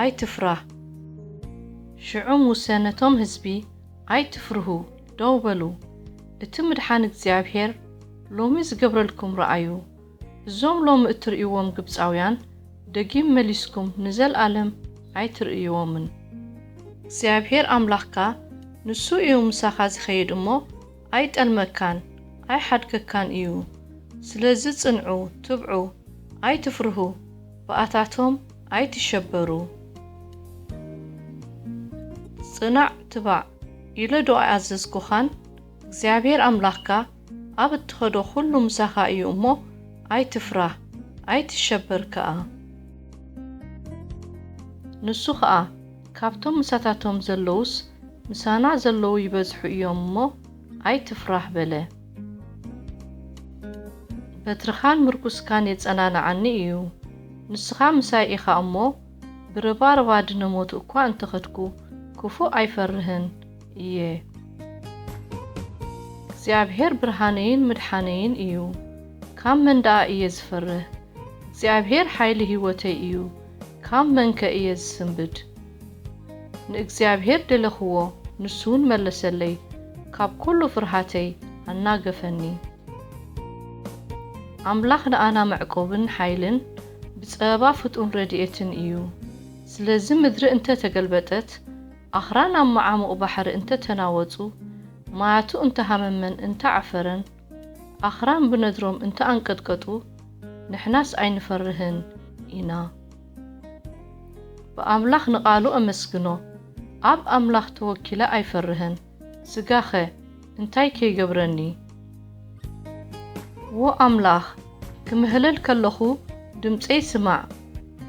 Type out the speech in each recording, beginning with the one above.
ኣይትፍራህ። ሽዑ ሙሴ ነቶም ህዝቢ፣ ኣይትፍርሁ፣ ደው በሉ፣ እቲ ምድሓን እግዚኣብሄር ሎሚ ዝገብረልኩም ረኣዩ። እዞም ሎሚ እትርእይዎም ግብጻውያን ደጊም መሊስኩም ንዘልኣለም ኣይትርእይዎምን። እግዚኣብሄር ኣምላኽካ ንሱ እዩ ምሳኻ ዝኸይድ እሞ ኣይጠልመካን ኣይሓድገካን እዩ። ስለዚ ጽንዑ፣ ትብዑ፣ ኣይትፍርሁ፣ ብኣታቶም ኣይትሸበሩ። ጽናዕ ትባዕ ኢለ ዶ ኣይኣዘዝኩኻን? እግዚኣብሄር ኣምላኽካ ኣብ እትኸዶ ኹሉ ምሳኻ እዩ እሞ፣ ኣይትፍራህ፣ ኣይትሸበር ከኣ። ንሱ ኸኣ፣ ካብቶም ምሳታቶም ዘለዉስ ምሳና ዘለዉ ይበዝሑ እዮም እሞ፣ ኣይትፍራህ በለ። በትርኻን ምርኩስካን የጸናንዓኒ እዩ። ንስኻ ምሳይ ኢኻ እሞ፣ ብርባርባ ድነ ሞት እኳ እንተኸድኩ፣ ክፉእ ኣይፈርህን እየ። እግዚኣብሄር ብርሃነይን ምድሓነይን እዩ። ካብ መን ደኣ እየ ዝፈርህ? እግዚኣብሄር ሓይሊ ህይወተይ እዩ። ካብ መንከ እየ ዝስንብድ? ንእግዚኣብሄር ደለኽዎ፣ ንሱ እውን መለሰለይ፣ ካብ ኩሉ ፍርሃተይ ኣናገፈኒ። ኣምላኽ ንኣና መዕቆብን ሓይልን፣ ብጸበባ ፍጡን ረድኤትን እዩ። ስለዚ ምድሪ እንተ ተገልበጠት፣ ኣኽራን ኣብ መዓሙቕ ባሕሪ እንተ ተናወጹ፣ ማያቱ እንተ ሃመመን እንተ ዓፈረን፣ ኣኽራን ብነድሮም እንተ ኣንቀጥቀጡ፣ ንሕናስ ኣይንፈርህን ኢና። ብኣምላኽ ንቓሉ ኣመስግኖ፣ ኣብ ኣምላኽ ተወኪለ ኣይፈርህን። ስጋኸ እንታይ ከይገብረኒ? ዎ ኣምላኽ፣ ክምህለል ከለኹ ድምጸይ ስማዕ፣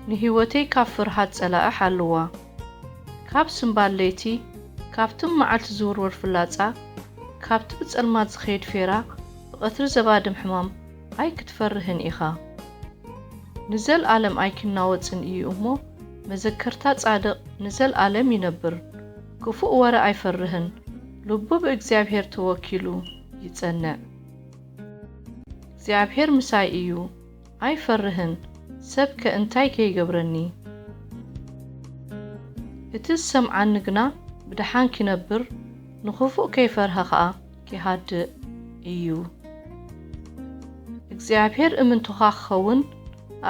ንህይወተይ ካብ ፍርሃት ጸላኢ ሓልዋ። ካብ ስምባል ለይቲ፣ ካብቲ መዓልቲ ዝውርወር ፍላጻ፣ ካብቲ ብጸልማት ዝኸይድ ፌራ፣ ብቐትሪ ዘባድም ሕማም ኣይክትፈርህን ኢኻ። ንዘልኣለም ኣይክናወጽን እዩ እሞ፣ መዘከርታ ጻድቕ ንዘልኣለም ይነብር። ክፉእ ወረ ኣይፈርህን፣ ልቡ ብእግዚኣብሄር ተወኪሉ ይጸንዕ። እግዚኣብሄር ምሳይ እዩ፣ ኣይፈርህን፣ ሰብከ እንታይ ከይገብረኒ? እቲ ዝሰምዓኒ ግና ብደሓን ኪነብር፣ ንኽፉእ ከይፈርሀ ኸኣ ኪሃድእ እዩ። እግዚኣብሄር እምንቶኻ ክኸውን፣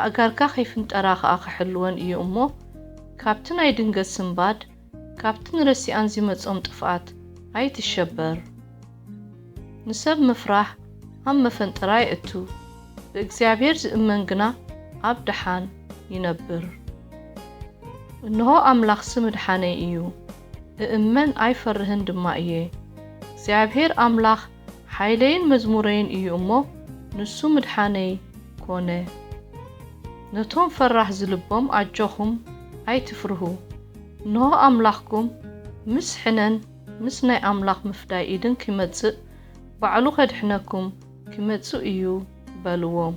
ኣእጋርካ ከይፍንጠራ ኸኣ ክሕልወን እዩ እሞ፣ ካብቲ ናይ ድንገት ስንባድ፣ ካብቲ ንረሲኣን ዚመጾም ጥፍኣት ኣይትሸበር። ንሰብ ምፍራህ ኣብ መፈንጠራ የእቱ፣ ብእግዚኣብሄር ዝእመን ግና ኣብ ደሓን ይነብር። እንሆ ኣምላኽሲ ምድሓነይ እዩ፣ እእመን ኣይፈርህን ድማ እየ። እግዚኣብሄር ኣምላኽ ሓይለይን መዝሙረይን እዩ እሞ፣ ንሱ ምድሓነይ ኮነ። ነቶም ፈራህ ዝልቦም ኣጆኹም፣ ኣይትፍርሁ። እንሆ ኣምላኽኩም ምስ ሕነን ምስ ናይ ኣምላኽ ምፍዳይ ኢድን ኪመጽእ፣ ባዕሉ ኸድሕነኩም ኪመጽእ እዩ በልዎም።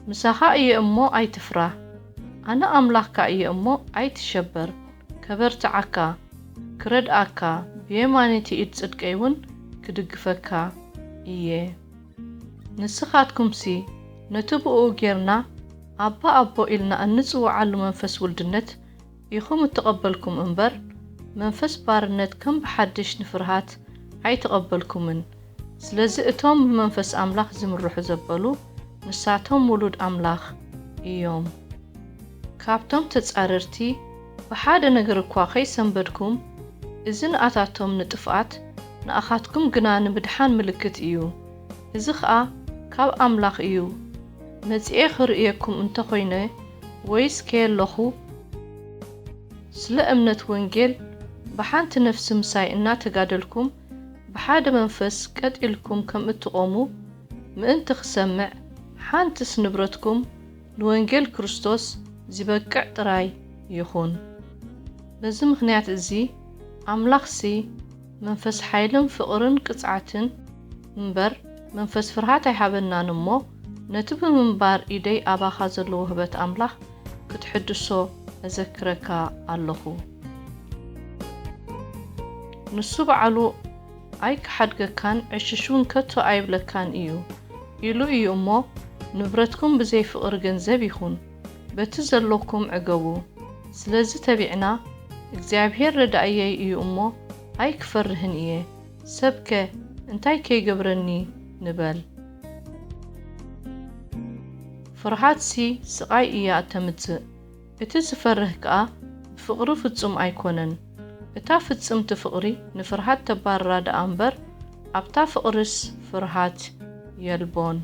ምሳኻ እየ እሞ ኣይትፍራህ፣ ኣነ ኣምላኽካ እየ እሞ ኣይትሸበር። ከበርትዓካ፣ ክረድኣካ፣ ብየማነይቲ ኢድ ጽድቀይ እውን ክድግፈካ እየ። ንስኻትኩምሲ ነቲ ብእኡ ጌርና ኣባ ኣቦ ኢልና እንጽውዓሉ መንፈስ ውልድነት ኢኹም እተቐበልኩም እምበር፣ መንፈስ ባርነት ከም ብሓድሽ ንፍርሃት ኣይተቐበልኩምን። ስለዚ እቶም ብመንፈስ ኣምላኽ ዝምርሑ ዘበሉ ንሳቶም ውሉድ ኣምላኽ እዮም። ካብቶም ተጻረርቲ ብሓደ ነገር እኳ ከይሰንበድኩም፣ እዚ ንኣታቶም ንጥፍኣት፣ ንኣኻትኩም ግና ንምድሓን ምልክት እዩ። እዚ ኸኣ ካብ ኣምላኽ እዩ። መጺኤ ኽርእየኩም እንተ ኾይነ ወይስ ከየለኹ፣ ስለ እምነት ወንጌል ብሓንቲ ነፍሲ ምሳይ እናተጋደልኩም፣ ብሓደ መንፈስ ቀጥ ኢልኩም ከም እትቖሙ ምእንቲ ክሰምዕ፣ ሓንትስ ንብረትኩም ንወንጌል ክርስቶስ ዚበቅዕ ጥራይ ይኹን። በዚ ምኽንያት እዚ፣ ኣምላኽሲ መንፈስ ሓይልን ፍቕርን ቅጽዓትን እምበር፣ መንፈስ ፍርሃት ኣይሃበናን እሞ፣ ነቲ ብምንባር ኢደይ ኣባኻ ዘሎ ውህበት ኣምላኽ ክትሕድሶ እዘክረካ ኣለኹ። ንሱ ባዕሉ ኣይክሓድገካን ዕሽሽ እውን ከቶ ኣይብለካን እዩ ኢሉ እዩ እሞ፣ ንብረትኩም ብዘይ ፍቕሪ ገንዘብ ይኹን። በቲ ዘሎኩም ዕገቡ። ስለዚ ተቢዕና፣ እግዚኣብሔር ረዳእየይ እዩ እሞ ኣይክፈርህን እየ፣ ሰብከ እንታይ ከይገብረኒ ንበል። ፍርሃትሲ ስቓይ እያ እተምጽእ፣ እቲ ዝፈርህ ከኣ ብፍቕሪ ፍጹም ኣይኮነን። እታ ፍጽምቲ ፍቕሪ ንፍርሃት ተባርራ ደኣ እምበር፣ ኣብታ ፍቕርስ ፍርሃት የልቦን።